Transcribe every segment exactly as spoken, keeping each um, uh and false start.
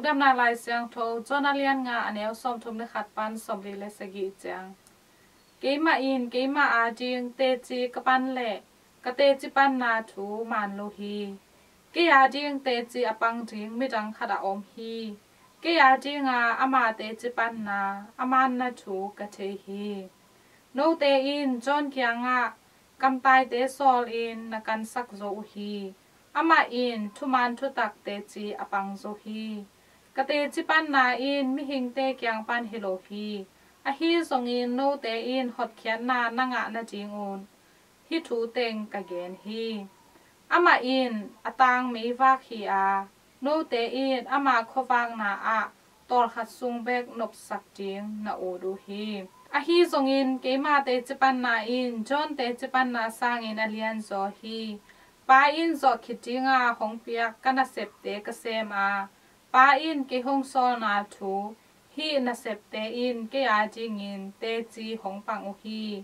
Damna Lai Siangtho, John a lian nga, a neu sawmthum le khat pan sawmli le sagih ciang. Keimah in keimah ading teci ka pan le ka teci panna thu man lo hi. Kei ading teci a pang ding midang khat a om hi. Kei adinga ama teci panna a manna thu ka thei hi. Note in John kiangah kamtaite sawlin na kansak zo uh hi. Amah in thuman thutak teci a pang zo hi. Ka teci panna in mihingte kiang pan hi lo hi. Ahi zongin note in hotkhiatna na ngah nadingun hih thu teng ka gen hi. Amah in a tang meivak hi a, note in ama khuavakna ah tawlkhat sung bek nopsak ding na ut uh hi. Ahi zongin keima teci panna in John teci panna sangin a lianzaw hi. Pa in zawh khit dinga hong piak ka nasepte ka sem a, Pa in kei hong sawlna thu hih nasepte in kei adingin teci hong pang uh hi.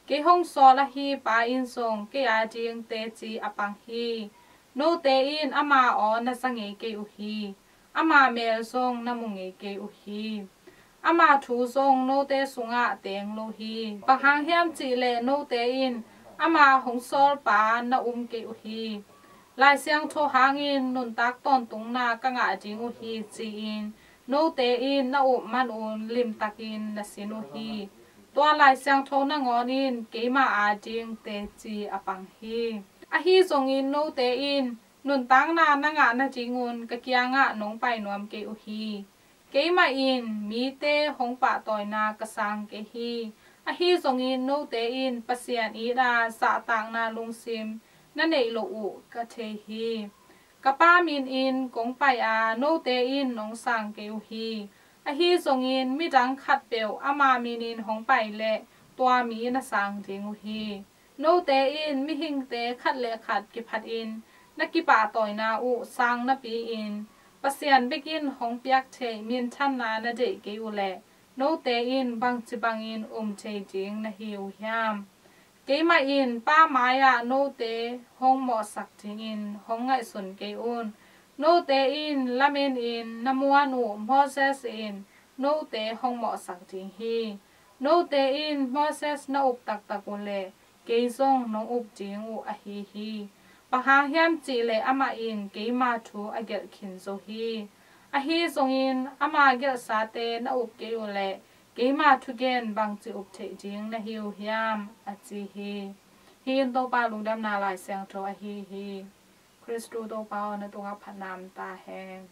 Kei hong sawl ahi Pa in zong kei ading teci a pang hi. Note in ama aw na za ngei kei uh hi. Ama mel zong na mu ngei kei uh hi. Ama thu zong note sungah teng lo hi. Bang hang hiam cihleh note in ama hong sawlpa na um kei uh hi. Lai Siangtho hangin nuntak tawntungna ka ngah ding uh hi, ci-in note in na up manun limtakin na sin uh hi. Tua Lai Siangtho nangawn in keima ading teci a pang hi. Ahi zongin note in nuntakna na ngah nadingun ka kiangah nong pai nuam kei uh hi. Keimah in mite hong pahtawina ka sang kei hi. Ahi zongin note in Pasian it a zahtakna lungsim na neih loh uh ka thei hi. Ka Pa min in kong pai a, note in nong sang kei uh hi. Ahi zongin midang khatpeuh ama min in hong pai leh tua mi na sang ding uh hi. Note in mihingte khat le khat kiphatin na kipahtawina uh sang napi-in Pasian bek in hong piak theih minthanna na deih kei uh leh note in bangci bangin um thei ding na hi uh hiam? Keimah in Pa mai-ah note hong mawhsak dingin hong ngaihsun kei un. Note in lamenin na muan uh Moses in note hong mawhsak ding hi. Note in Moses na up taktak uh leh kei zong nong up ding uh ahi hi. Bang hang hiam cihleh amah in keima thu a gelh khin zo hi. Ahi zongin ama gelhsate na up kei uh leh keima thugen bangci up theih ding na hi uh hiam? A ci hi. Hih in Topa Lungdamna Lai Siangtho ahi hi. Khristu Topa aw, na tungah phatna om ta hen.